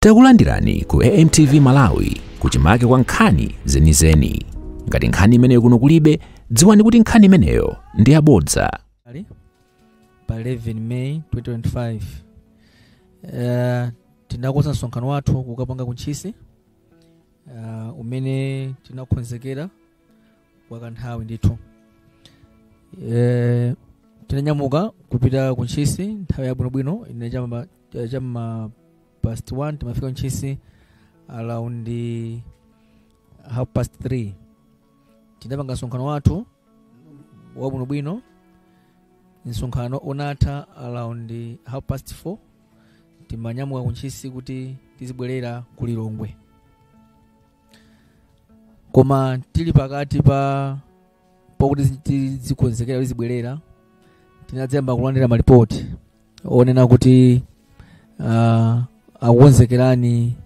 Takulandirani ku AMTV Malawi, kuchimake kwa nkhani zenizeni. Ngati nkhani imeneyo kuno kulibe, dziwani kuti nkhani imeneyo ndi yabodza. Ali pa 11 May 2025, tinakonza msonkhano wathu kukapanga kuntchisi, umene tinakonzekera kwa kanthawi ndithu. Tinanyamuka kupita kuntchisi nthawi yabwinobwino ine chamma past 1. Timafika kuntchisi around half past 3. Tinapanga msonkhano wathu wabwinobwino. Msonkhano unatha around half past 4. Timanyamuka kuntchisi kuti tizibwerera ku Lilongwe, koma tili pakati pa pakuti tizikonzekera tizibwerera, tinadzayamba kulandira malipoti onena kuti akukonzekerani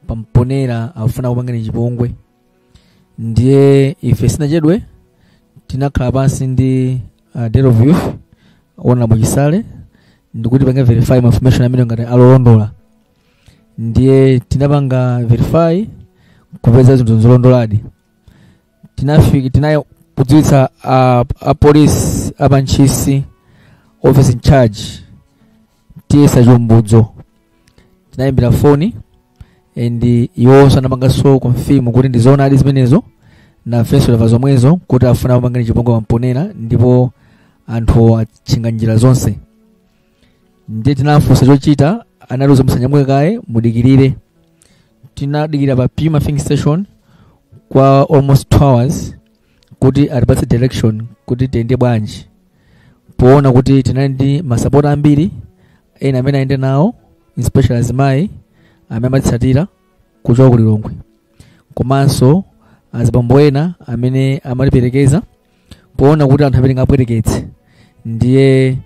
pamponera, akufuna kupangani chipongwe. Ndiye ife sinachedwe, tinakhala pansi ndi Director of Youth, Honorable Chisale, ndikuti pange verify information amene ngati alolondola. Ndiye tinapanga verify kupeza zinthu zolondoladi. Tinafika, tinaye kudziwitsa a police apantchisi, office in charge tiyesa Chumbudzo. Tinayimbira foni and iwonso anapanganso confirm kuti ndi zoonadi zimenezo, nafenso tamva zomwezo kuti afuna kupangani chipongwe pamponera ndipo anthu atchinga njira zonse. Ndiye tinafunsa chochita, anatiuza musanyamuke kaye, mudikirire. Tinadikira pa Puma filling station kwa almost 2 hours kuti atipatse direction kuti tiyende bwanji, poona kuti tinali ndi masapota ambiri ena amene ayende nawo, especially azimayi amene amatitsatira kuchoka ku Lilongwe, komanso azibambo ena amene amatiperekeza, poona kuti anthu amene ngapweteketse. Ndiye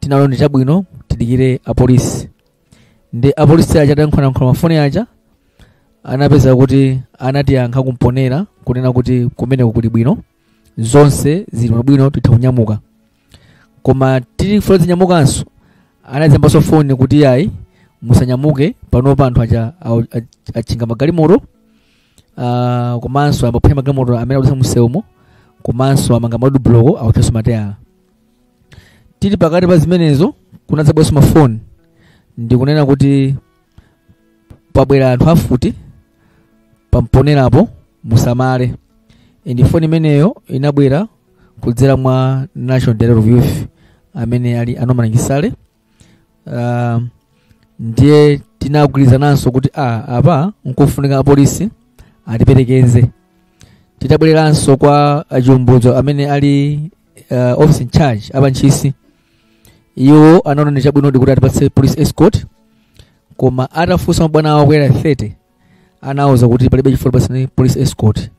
tinalo ndi chabwino tidikire apolisi. Ndi apolisi aja atayankhulayankhula mafoni aja, anapeza kuti anatiyankha kumponera kunena kuti kumeneko kuli bwino, zonse zili bwino, titha kunyamuka. Koma tili zinyamukanso, anadzambanso foni kuti ayi, musanyamuke panopa, anthu aja atchinga magalimoto, komanso amaphwanya magalimoto amene akudutsa msewumo, komanso amanga ma roadblock, akuthenso matayala. Tili pakati pa zimenezo, kunadzabweranso mafoni ndikunena kuti pabwera anthu afuti pamponerapo, musamale. Ndi foni imeneyo inabwera kudzera mwa National Director of Youth amene ali a Norman Chisale. Ndiye tinagwirizananso kuti apa nkofunika apolisi atiperekeze. Titabwereranso kwa Achumbudzo amene ali office in charge apantchisi, iwo anaona ndi chabwinodi kuti atipatse police escort. Koma atafunsa mabwana awo kuyera 30, anawuza kuti palibe chifukwa tipatsane police escort,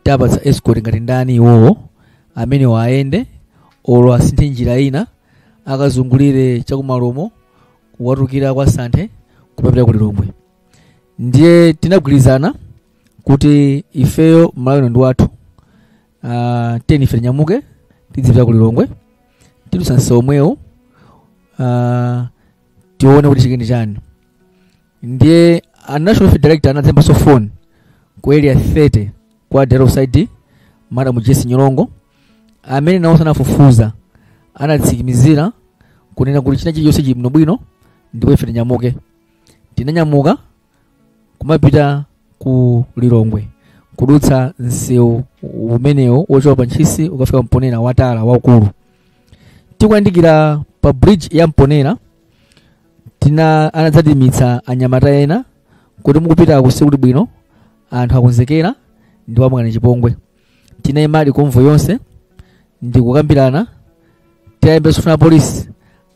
tapatsa escort ngati ndani iwowo amene waayende olo asinthe njira ina akazungulire chakumalomo kuwatukira kwa Santhe kupapita ku Lilongwe. Ndiye tinagwirizana kuti ifeyo Malawi ndi wathu, teni ife tinyamuke tidzipita ku Lilongwe, tidutsa msewu omwewo, tione kuti chikindi chani. Ndiye a National Youth Director anadzembanso phone ku Area 30 kwa Director of CID, Madam Jesse Nyolongo, amene nawo sanafufuza anatsikimizira kunena kuti china chilichonse chili bwinobwino ndipo ife tinyamuke. Tinanyamuka kumapita ku Lilongwe kudutsa msewu umenewo wochoka pa Ntchisi ukafika Mponera, watala waukulu. Tikuyandikira pa bridge ya Mponera, tina anadzatimitsa anyamata ena kuti mukupita kusikuti bwino, anthu akonzekera ndipo amukani chipongwe. Tinayimadi convoy yonse ndikukambirana. Tiyayembeso funa polisi,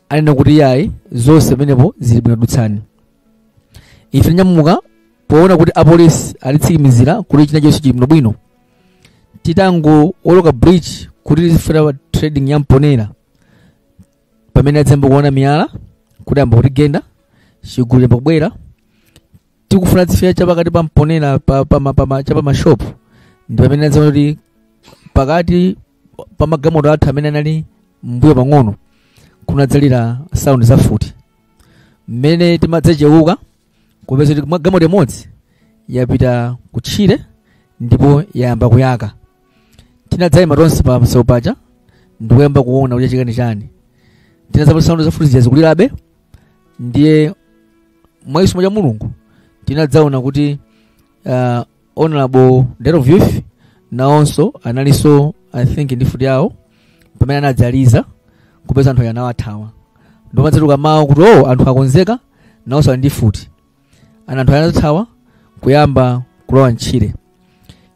anena kuti yayi, zonse pamenepo zili bwino, dutsani. Ife tinyamuka poona kuti apolisi alitsikimizira kuti china chonse chili bwinobwino. Titango woloka bridge kuti tizifuna trading ya Mponera, pamene adzayamba kuona miyala kuti amba kutigenda, chigulu chamba kubwera. Tikufuna zifika chapakati pa Mponera chapa mashopu, ndi pamene adzaona kuti pakati pa magalimoto athu amene anali mbuyo pang'ono kunadzalira sound za futi. Mmene timadzachewuka kunadzapezeka kuti Kupeza kuti galimoto imodzi yapita kutchire ndipo yayamba kuyaka. Tinadzayima tonse pa msewu paja ndikuyamba kuona kuti chikani chani. Tinadzapeza sound za mfuti zikulirabe. Ndiye mwachisomo cha Mulungu tinadzaona kuti Honorable Director of Youth nawonso analinso, I think, ndi mfuti yawo pamene anadzaliza, kupeza anthu anawathawa. Ndomadzatuka mawu kuti, "Oh, anthu akonzeka, nawonso ali ndi mfuti." Ana anthu anathawa kuyamba kulowa mtchire.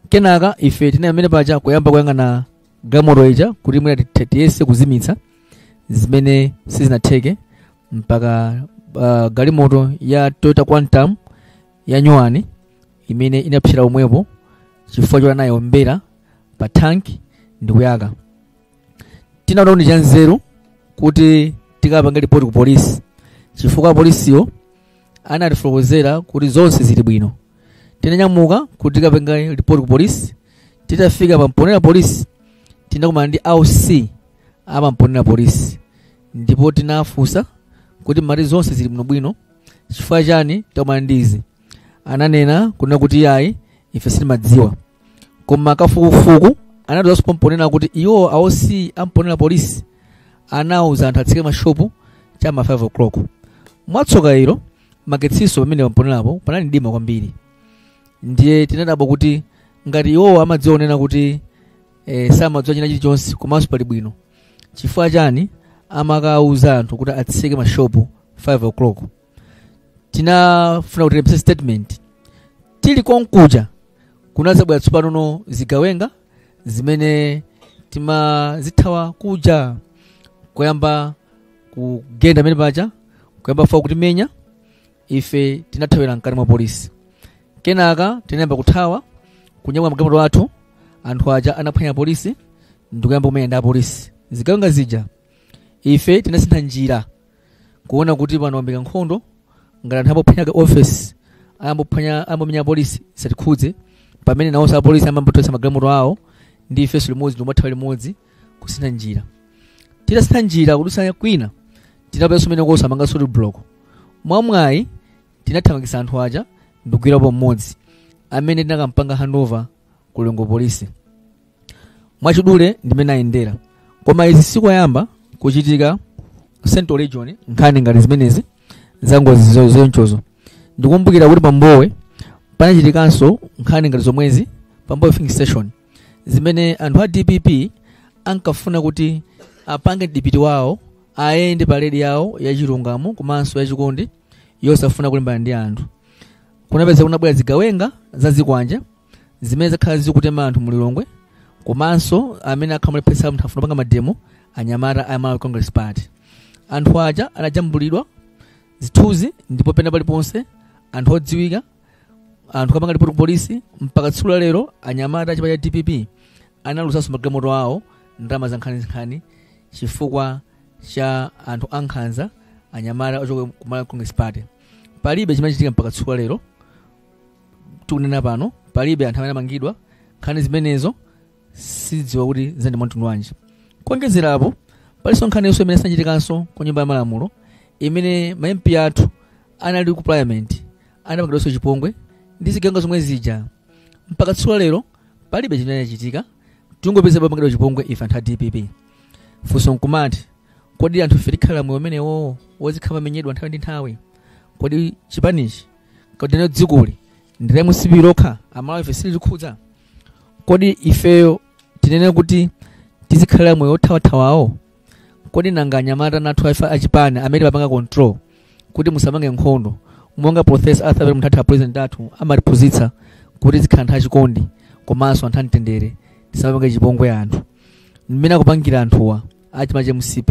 Kenaka ife tinayamene paja kuyamba kuyang'ana galimoto ija kuti mwina tiyese kuzimitsa, zimene sizinatheke mpaka galimoto ya Toyota Quantum ya nyuwani imene inapsera omwepo chifukwa choti anayombera pa tanki ndikuyaka. Tinaona kuti chanzeru kuti tikapanga ripoti ku polisi, chifukwa polisiyo anatifotokozera kuti zonse zili bwino. Tinanyamuka kuti tikapanga ripoti ku polisi. Titafika pa Mponera Polisi, tinakumana ndi AUC apa Mponera Polisi, ndipo tinafunsa kuti, "Mati zonse zili bwinobwino, chifukwa chani takumana ndi izi?" Ananena kunena kuti, "Ayi, ife sitimadziwa." Koma kafukufuku anatiuzanso pomponera kuti iwo AOC amponera Polisi anawuza anthu atsike mashopu chama 5 o'clock. Mwatsoka ilo, magetsinso pamene pamponerapo panali mdima kwambiri. Ndiye tinadabwa kuti ngati iwowo amadziwa onena kuti samadziwa china chilichonse komanso pali bwino, chifukwa chani amakauza anthu kuti atseke mashopu 5 o'clock? Tinafuna kuti tilembetse statement. Tili konkuja kunazabwera tsopanono zigawenga zimene timazithawa kuja, kuyamba kugenda pamene paja, kuyamba fa kutimenya. Ife tinathawira mkati mwa polisi. Kenaka tinayamba kuthawa kunyamula magalimoto athu. Anthu aja anaphwanya polisi ndikuyamba kumenya ndi apolisi, zigawenga zija. Ife tinasintha njira kuona kuti pano wambika nkhondo, ngati anthu ambophwanya office, ambophwanya, ambomenya apolisi, isatikhudze. Pamene nawonso apolisi amambothetsa magalimoto awo ndi ifenso limodzi, ndikumathawa limodzi kusintha njira. Titasintha njira kudutsa kwina, tinapeza kumene kosa amanga road block. Mwamwayi tinathamangitsa anthu aja ndikugwirapo mmodzi amene tinakampanga handover ku Lilongwe Polisi. Mwachidule ndimene ayendera. Koma izi sikoyamba kuchitika Central Region, nkhani ngati zimenezi za ngozi zonchozo. Ndikumbukira kuti pambowe panachitikanso nkhani ngati zomwezi, pambowe filling station, zimene anthu a DPP ankafuna kuti apange dipiti wawo ayende parade yawo yachilungamo komanso yachikondi yosafuna kulimbana ndi anthu. Kunapeza kunabwera zigawenga za zikwanja zimene zakhala zikutema anthu mulilongwe, komanso amene akhamalephesa munthu afuna kupanga mademo, anyamata a Malawi Congress Party. Anthu aja anajambulidwa zithunzi ndipo pena paliponse, anthu odziwika, anthu kapanga ripoti ku polisi. Mpaka tsiku la lero anyamata achipani cha DPP analusanso magalimoto awo, ndalama za nkhaninkhani, chifukwa cha anthu ankhanza, anyamata ochoka ku Malawi Congress Party. Palibe chimene chitika mpaka tsiku la lero tikunena pano, palibe anthu amene amangidwa. Nkhani zimenezo sidziwa kuti zandi mwa wanji. Kuonjezerapo, palinso nkhani yonso imene sinachitikanso ku Nyumba ya Malamulo, imene ma MP athu anali ku parliament anapangidwanso chipongwe ndi zigawenga zomwe zija. Mpaka tsiku la lero palibe chimene chachitika, tingopeza pamangidwa chipongwe ife anthu a DPP. Funso nkumati, kodi anthu ife tikhala moyo umenewo wozikhala pamenyedwa nthawi ndi nthawi? Kodi chipanichi, kodi dzikoli ndi la MCP lokha, Amalawi ife silitikhudza? Kodi ifeyo tinene kuti tizikhalira moyo othawathawawo? Kodi nanga anyamata nathu ife achipani amene papanga control kuti musamange nkhondo, monga Professor Arthur Mutharika president athu amatiphunzitsa kuti zikhala anthu achikondi komanso anthu amtendere, tisamange chipongwe anthu mmene akupangira anthuwa achima cha MCP,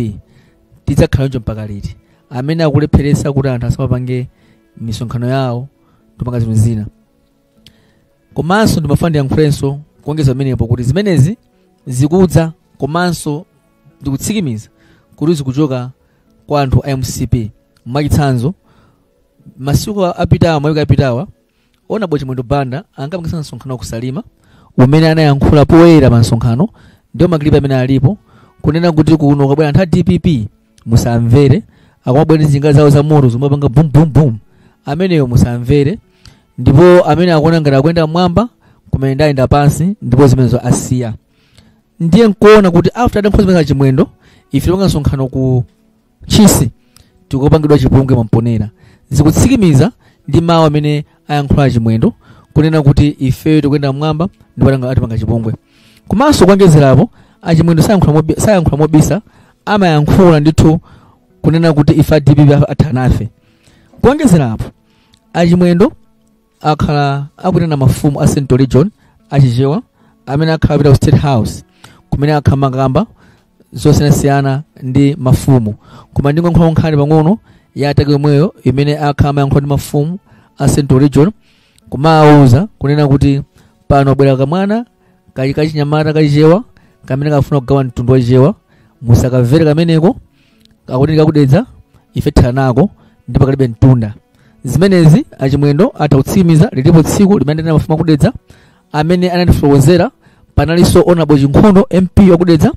tidzakhala choncho mpaka liti? Amene akulepheretsa kuti anthu asamapange misonkhano yawo ndipanga zinthu zina. Komanso ndimafuna ndiyankhulenso kuongeza pamenepo kuti zimenezi zikudza komanso ndikutsikimiza kuti zikuchoka kwa anthu a MCP. Mwachitsanzo, masiku apitawa, mawiki apitawa, Honorable Chimwendo Banda ankapangisa msonkhano kusalima umene anayankhula poyera pa msonkhano, ndiwo makilipi amene alipo, kunena kuti kuno kabwera anthu a DPP musamvere, akumabwera ndi njinga zawo za moto zomwe apanga bum bum bum, Ameneyo musamvere, ndipo amene akuona ngati akuyenda mmwamba kumene ndayenda pansi, ndipo zimenezo asiya. Ndiye nkuona kuti after adankhoza zimene Achimwendo, ife tipanga msonkhano ku Ntchisi, tikupangidwa chipongwe Mamponera. Zikutsikimiza ndi mawu amene ayankhula Achimwendo kunena kuti ifeyo tikuyenda mmwamba ndipo atipanga chipongwe. Komanso kuonjezerapo, Achimwendo sayankhula mobisa, amayankhula ndithu kunena kuti ife a DPP athana nafe. Kuonjezerapo, Achimwendo akhala akuyitana mafumu a Central Region achichewa amene akhala apita ku State House, kumene akhala makamba zosiyanasiyana ndi mafumu. Koma ndingoyankhula nkhani pang'ono ya attack yomweyo imene akhala amayankhula ndi mafumu a Central Region, kumawuza kunena kuti pano abwera kamwana kali kachinyamata kachichewa kamene kafuna kugawa mtundu wachichewa, musakamvere kameneko, kakuti kakudedza, ife thana nako ndipo kalibe mtunda. Zimenezi Achimwendo atha kutsimikiza, lilipo tsiku limene ndina mafumu akudedza amene anatifotokozera. Panalinso Honorable Chinkhondo MP wakudedza,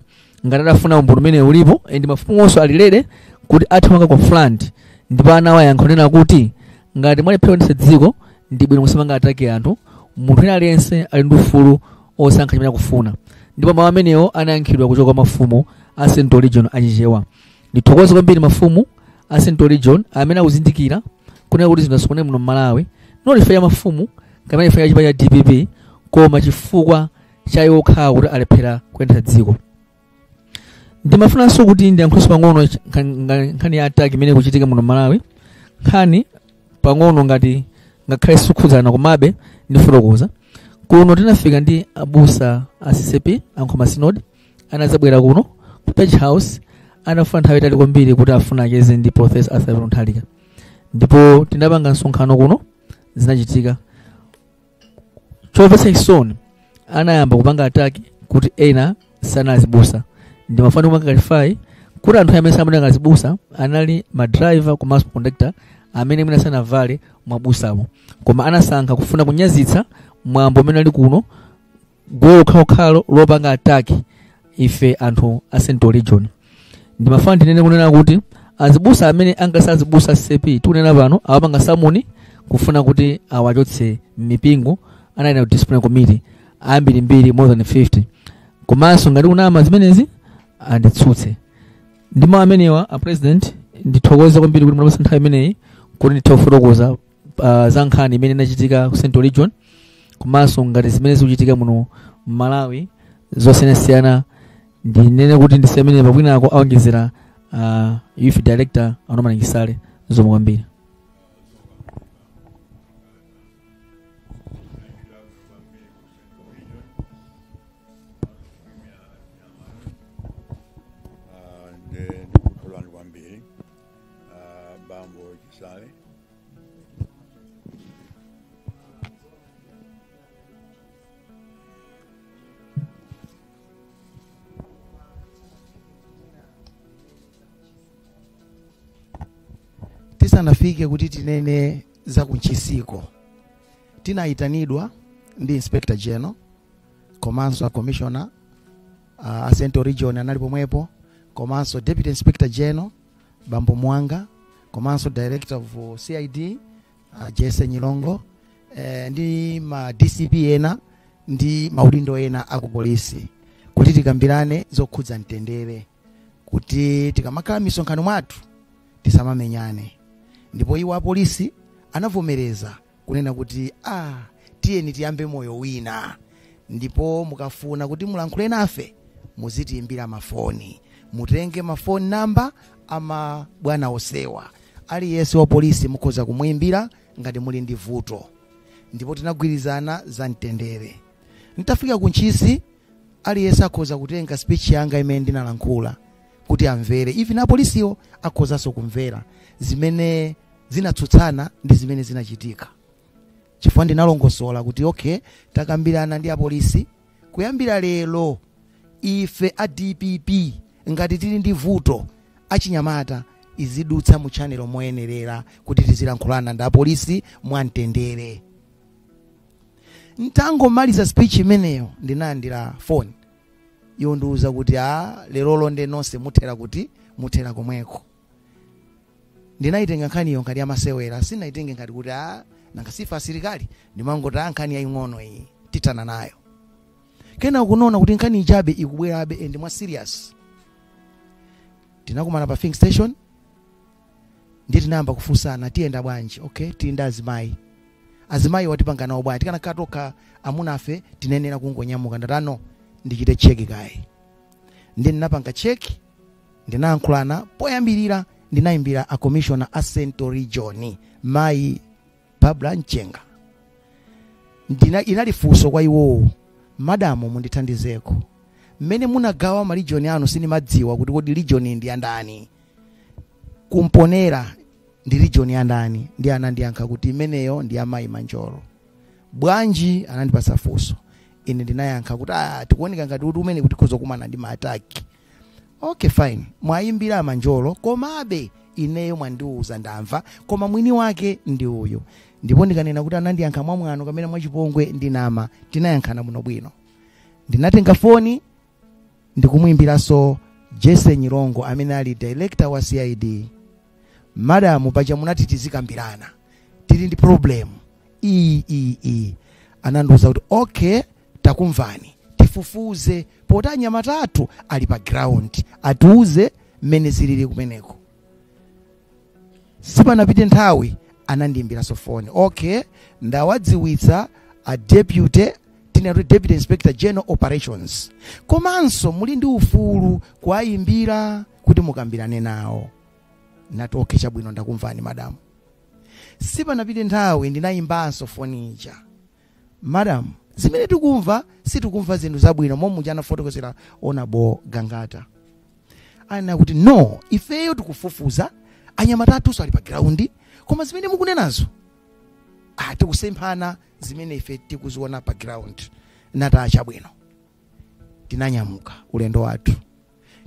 ngati adafuna umboni umene ulipo, ndi mafumu onse alilere kuti atha kupanga confront. Ndipo anawayankha kunena kuti ngati mwalephera kuyendetsa dziko, ndi bwino musamanga attack anthu, munthu wina aliyense ali ndi ufulu osankha chimene akufuna. Ndipo mawu amenewo anayankhidwa kuchoka mafumu a Central Region achichewa. Ndithokoze kwambiri mafumu a Central Region amene akuzindikira kunena kuti zinthu zikune muno Malawi, not chifukwa cha mafumu kapena chifukwa cha chipani cha DPP, koma chifukwa cha iwo okhawo kuti alephera kuyendetsa dziko. Ndimafunanso kuti ndiyankhulenso pang'ono nkhani ya attack imene ikuchitika muno Malawi. Nkhani pang'ono ngati ngakhale sikukhudzana, komabe ndifotokoza. Kuno tinafika ndi abusa a CCP Ankhoma Synod, anadzabwera kuno ku Page House, anafuna nthawi itali kwambiri kuti afuna acheze ndi Professor Arthur Mutharika, ndipo tinapanga msonkhano kuno. Zinachitika chomvetsa chisoni, anayamba kupanga attack kuti ena sanazibusa. Ndimafuna kupanga clarify kuti anthu amene samanena azibusa anali ma driver komanso conductor amene mwina sanavale mwabusamo, koma anasankha kufuna kunyazitsa mwambo umene ali kuno, golo okhaokhalo lopanga attack ife anthu a Central Region. Ndimafuna ndinene kunena kuti azibusa amene angasa azibusa CCP tikunena pano awapanga summon kufuna kuti awachotse mipingo, anali na disciplinary committee ambirimbiri more than 50. Komanso ngati kunama zimenezi anditsutse. Ndi mawu amenewa, a President, ndithokoze kwambiri kuti munapasa nthawi imeneyi kuti ndithe kufotokoza za nkhani imene inachitika ku Central Region, komanso ngati zimene zikuchitika muno Malawi zosiyanasiyana. Ndinene kuti ndisiye amene pakwinako aonjezera youth director Anomani Chisale. Zomwe kwambiri. Ndikutholani kwambiri, bambo Chisale. Tisanafike kuti tinene za kuntchisiko, tinayitanidwa ndi Inspector General komanso a Commissioner a Central Region anali pomwepo, komanso Deputy Inspector General bambo Mwanga, komanso Director of CID Jesse Nyilongo, ndi ma DCP ena ndi maudindo ena aku polisi, kuti tikambirane zokhudza mtendere, kuti tikamakhala misonkhano mwathu tisamamenyane. Ndipo iwo apolisi anavomereza kunena kuti tiyeni tiyambe moyo wina, ndipo mukafuna kuti mulankhule nafe muzitiyimbira mafoni, mutenge mafoni namba ama bwana osewa, aliyense wa polisi mukhoza kumuyimbira ngati muli ndi vuto. Ndipo tinagwirizana za mtendere. Ntafika ku Ntchisi, aliyense akhoza kutenga speech yanga imene ndinalankhula kuti amvere, even apolisiwo akhozanso kumvera zimene zinatsutsana ndi zimene zinachitika, chifukwa ndinalongosola kuti okay, takambirana ndi apolisi, kuyambira lero ife a DPP ngati tili ndi vuto achinyamata izidutsa mu channel moyenerera kuti tizilankhulana ndi apolisi mwamtendere. Ntangomaliza speech imeneyo, ndinalandira phone yondiwuza kuti lerolo nde nonse muthera kuti muthera komweko. Ndinayitenga nkhaniyo ngati yamasewera, sinaitenge ngati kuti a nanga sifa asilikali, ndimangoti a nkhani yaying'ono iyi tithana nayo. Kena kunaona kuti nkhani ichabe ikubwerabe and mwa serious. Tinakumana pa filling station, ndiye tinayamba kufunsana, tiyenda bwanji? Okay, tiyenda azimayi, azimayi watipanga nawo bwanji? Tikanakhala tokha amunafe tinenera kungonyamuka. Ndatano ndichite check kaye, ndiye ndinapanga check, ndinayankhulana. Poyambirira ndinayimbira a commissioner a Central Region, mayi Babla Mchenga. Inali funso kwa iwowo, madamu, mundithandizeko, mmene munagawa ma region anu sindimadziwa kuti kodi region ndi yandani, kumponera ndi region yandani? Ndi anandiyankha kuti imeneyo ndi amayi Manjolo. Bwanji? Anandipasa funso, ine ndinayankha kuti ah, tikuoneka ngati kuti umene kuti tikhoza kumana ndi ma attack. Okay, fine, mwayimbira Manjolo, komabe ineyo mwandiuza ndamva, koma mwini wake ndi uyu. Ndipo ndikanena kuti anandiyankha mwamwano kamene mwachipongwe, ndinama. Tinayankhana bwinobwino. Ndinatenga foni ndikumuyimbiranso Jesse Nyirongo amene ali director wa CID. Madamu, paja munati tizikambirana, tili ndi problem iyi iyi iyi. Anandiuza kuti okay, takumvani, tifufuze poti anyamata athu ali pa ground, atiuze mmene zilili kumeneko. Sipanapite nthawi anandiyimbiranso foni, okay, ndawadziwitsa a deputy, tinati deputy inspector general operations, komanso muli ndi ufulu kuwayimbira kuti mukambirane nawo. Nati okay, chabwino, ndakumvani madamu. Sipanapite nthawi ndinayimbanso foni ija, madam, zimene tikumva sitikumva zinthu zabwino, momwe muja anafotokozera Honorable Gangata. Anena kuti no, ifeyo tikufufuza, anyamata athunso ali pa ground, koma zimene mukunenazo, ah, tikusemphana zimene ife tikuziona pa ground. Nati chabwino. Tinanyamuka ulendo wathu.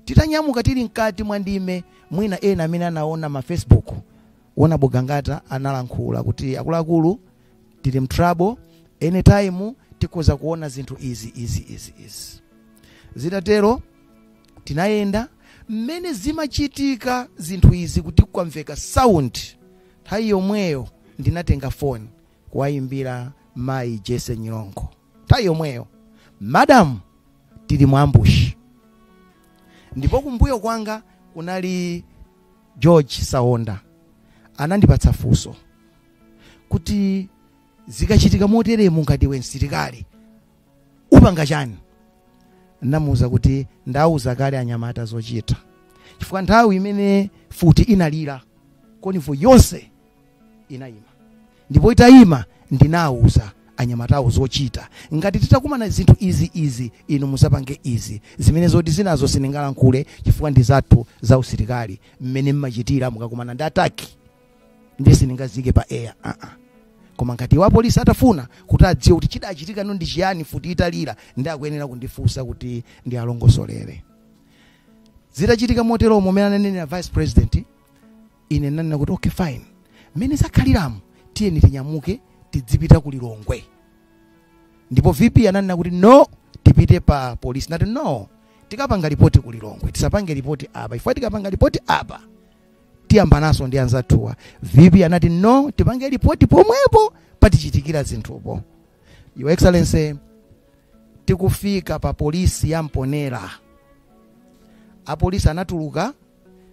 Titanyamuka, tili mkati mwa ndime, mwina ena amene anaona ma Facebook, Honorable Gangata analankhula kuti akuluakulu, tili m'trouble, anytime tikhoza kuona zinthu izi izi izi izi. Zitatero tinayenda. Mmene zimachitika zinthu izi kuti kwamveka sound, nthawi yomweyo ndinatenga foni kuwayimbira mayi Jesse Nyirongo nthawi yomweyo, madam, tili mu ambush. Ndipo kumbuyo kwanga kunali George Saonda. Anandipatsa funso kuti zikachitika moteremu, ngati iwe msilikali upanga chani? Ndamuwuza kuti ndauza kale anyamata zochita, chifukwa nthawi imene futi inalira, convoy yonse inayima, ndipo itayima ndinawuza anyamatawo zochita, ngati titakumana zinthu izi izi, inu musapange izi, zimene zoti zinazo sindingalankhule chifukwa ndi zathu za usilikali, mmene mmachitira mukakumana ndi attack, ndiye sindingazike pa air. Koma ngati wa polisi atafuna kuti adziwe kuti chidachitika no ndi chiyani futi italira, ndi akuyenera kundifunsa kuti ndi alongosolere. Zitachitika moteromo, mmene ananenera vice president, ine ndinanena kuti okay, fine, mmene zakhaliramo tiyeni tinyamuke tidzipita ku Lilongwe. Ndipo VP ananena kuti no, tipite pa polisi. Nati no, tikapanga ripoti ku Lilongwe, tisapange ripoti apa, ifo tikapanga ripoti apa tiyambanaso ndi anzathuwa. VP anati no, tipange ripoti pomwepo patichitikira zinthupo. Your Excellency, tikufika pa polisi ya Mponera, apolisi anatuluka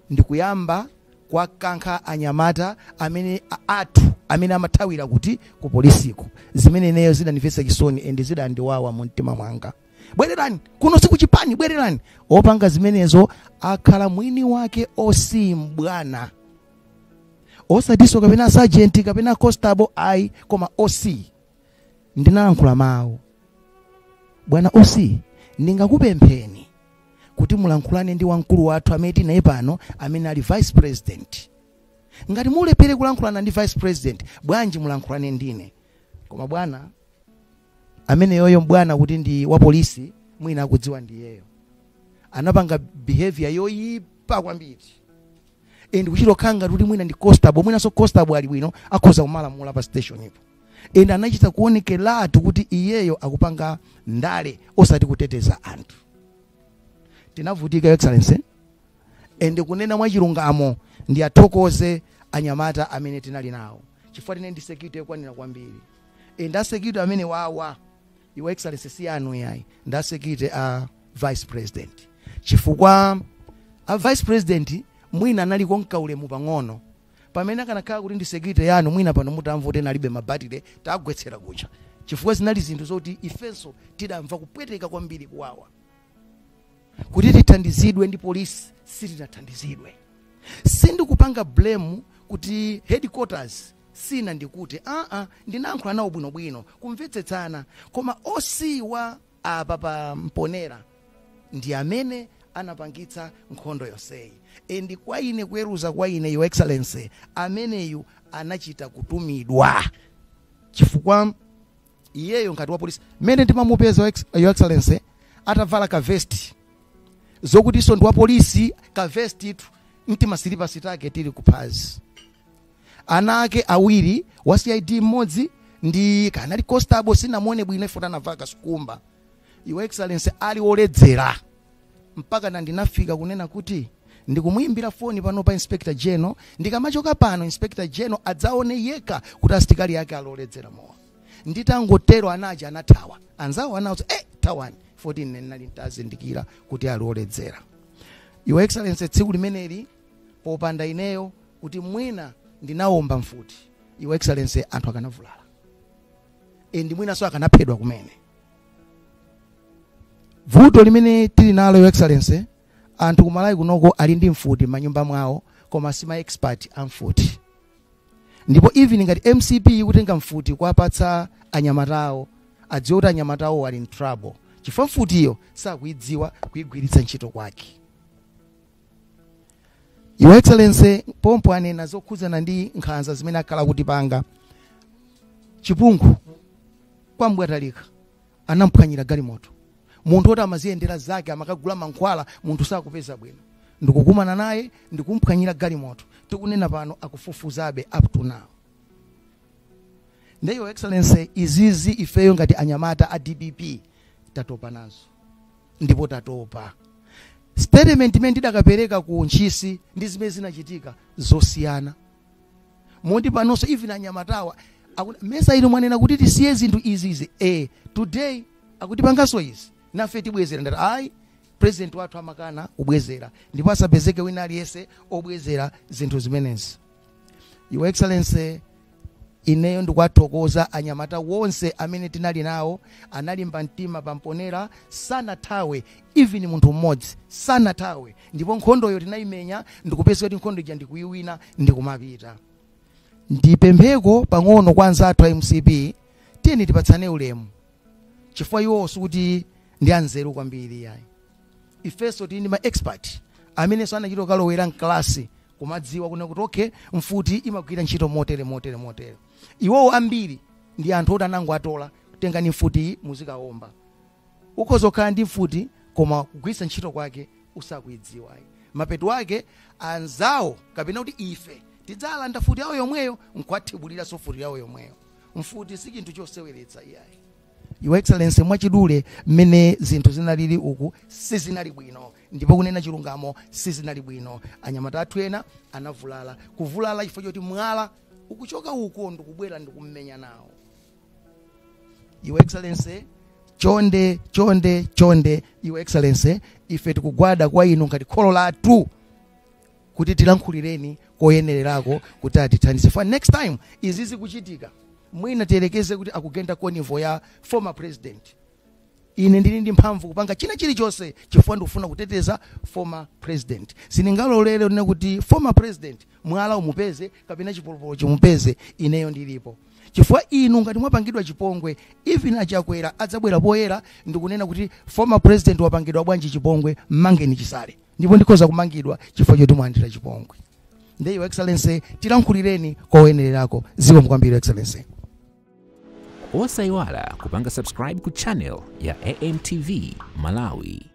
ndikuyamba kwakankha anyamata amene athu amene amathawira kuti ku polisiko, zimene ineyo zidandimvetsa chisoni and zidandiwawa mu mtima mwanga. Bwererani kuno, sikuchipani, bwererani. Opanga zimenezo akhala mwini wake OC mbwana, osatinso kapena sergeant kapena constable, ayi, koma OC. Ndinalankhula mawu, bwana OC, ndingakupempheni kuti mulankhulane ndi wamkulu wathu amene tinaye pano, amene ali vice president. Ngati mulephere kulankhulana ndi vice president, bwanji mulankhulane ndine? Koma bwana amene yoyo, bwana kuti ndi wa polisi, mwina akudziwa ndiyeyo, anapanga behavior yoyipa kwambiri and kuchita kukhala ngati kuti mwina ndi constable. Mwinanso constable ali bwino, akhoza kumalamula pa station ipo, and anachita kuonekeratu kuti iyeyo akupanga ndale osati kuteteza anthu. Tinavutika, Your Excellency, and kunena mwachilungamo, ndi athokoze Anyamata amene tinali nawo, chifukwa tine ndi security yokwanira kwambiri. E, nda security amene wawa, Your Excellency, si anu yayi, nda security a vice president, chifukwa a vice president mwina analiko mkaulemu pang'ono. Pamene akanakhala kuti ndi security yanu, mwina pano mutamva kuti nalibe mabatire, tagwetsera kucha, chifukwa zinali zinthu zoti ifenso tidamva kupweteka kwambiri, kuwawa. Kuti tithandizidwe ndi polisi, sitinathandizidwe. Sindikupanga blame kuti headquarters sina, ndikuti aa, ndinayankhula nawo bwinobwino, kumvetsetsana, koma osiwa apa pa Mponera ndi amene anapangitsa nkhondo yonseyi. And kwa ine, kuweruza kwa ine, Your Excellency, ameneyu anachita kutumidwa, chifukwa iyeyo ngati wa polisi, mmene ndimamupeza, Your Excellency, atavala ka vest, zokutinso ndi wa polisi, ka vest itu mtimasilipasi take tili kuphazi, ana ake awiri, wa CID mmodzi ndi kanali constable, sinamuone bwino ifo, anavala kasukumba. Your Excellency, ali oledzera, mpaka na ndinafika kunena kuti ndikumuyimbira foni pano pa Inspector General, ndikamachoka pano Inspector General adzaone yekha kuti asitikali ake aloledzera mowa. Nditangotero, anaja anathawa, anzawo anawuza, "Thawani." 14 nali ntazindikira kuti aloledzera. Your Excellency, tsiku limeneli popanda ineyo kuti mwina ndinawomba mfuti, Your Excellency, anthu akanavulala and mwinanso akanaphedwa kumene. Vuto limene tili nalo, Your Excellency, anthu kumalawi kunoko ali ndi mfuti m'manyumba mwawo, koma si ma expert a mfuti. Ndipo even ngati MCP ikutenga mfuti kuwapatsa anyamatawo, adziwe kuti anyamatawo ali in trouble, chifukwa mfutiyo sakuidziwa kuyigwiritsa ntchito kwake. Your Excellency, pompo anena zokhudzana ndi nkhanza zimene akhala kutipanga. Chipungu kwambwatalika, anamphwanyira galimoto munthu woti amaziyendera zake, amakagula mankhwala, munthu sakupeza bwino, ndikukumana naye ndikumphwanyira galimoto. Tikunena pano akufufuzabe up to now. Nde Your Excellency, izizi ifeyo ngati anyamata a DPP tatopa nazo, ndipo tatopa. Statement imene ndidakapereka ku Ntchisi ndi zimene zinachitika zosiyana, moti panonso even anyamatawa mesa ino mwanena kuti tisiye zinthu izizi, today akutipanganso izi, nafe tibwezera. Ndati ayi, president wathu amakana kubwezera, ndipo asapezeke wina aliyense obwezera zinthu zimenezi. Your Excellency, ineyo ndikuwathokoza anyamata wonse amene tinali nawo, analimba mtima pamponera, sanathawe, even munthu mmodzi sanathawe. Ndipo nkhondoyo tinayimenya, ndikupeza kuti nkhondo ija ndikuyiwina, ndikumapita. Ndipempheko pang'ono kwa anzathu a MCP, tiyeni tipatsane ulemu, chifukwa iwo sikuti ndi anzeru kwambiri yayi. Ifenso tili ndi ma expert amenenso anachita kukalowera mklasi kumadziwa kuna kuti okay, mfuti imagwira ntchito motere, motere, motere. Iwowo ambiri ndi anthu oti anango atola, tengani mfuti muzikaomba. Ukhoza kukhala ndi mfuti koma kugwiritsa ntchito kwake usakuidziwayi. Mapeto ake anzawo kapena kuti ife tidzalanda futi yawo yomweyo nkwathibuliranso futi yawo yomweyo. Mfuti si chinthu choseweretsa iyayi. Your Excellency, mwachidule, mmene zinthu zinalili uku sizinali bwino, ndipo kunena chilungamo sizinali bwino. Anyamata athu ena anavulala, kuvulala chifukwa choti mwala ukuchoka uko ndikubwera ndikummenya nawo. Your Excellency, chonde, chonde, chonde, Your Excellency, ife tikugwada kwa inu ngati kholo lathu kuti tilankhulireni koyenererako kuti atithandize for next time izi zikuchitika. Mwina tiyelekeze kuti akugenda convoy ya former president, ine ndili ndi mphamvu kupanga china chilichonse chifukwa ndikufuna kuteteza former president. Sindingalolere kunena kuti former president mwala umupeze kapena chipolopolo chimupeze ineyo ndilipo, chifukwa inu ngati mwapangidwa chipongwe, even Achakwera adzabwera poyera ndikunena kuti former president wapangidwa bwanji chipongwe, mmangeni Chisale, ndipo ndikhoza kumangidwa chifukwa choti mwalandira chipongwe. Nde Your Excellency, tilankhulireni koyenererako. Zikomo kwambiri, Your Excellency. Osayiwala kupanga subscribe ku channel ya AMTV Malawi.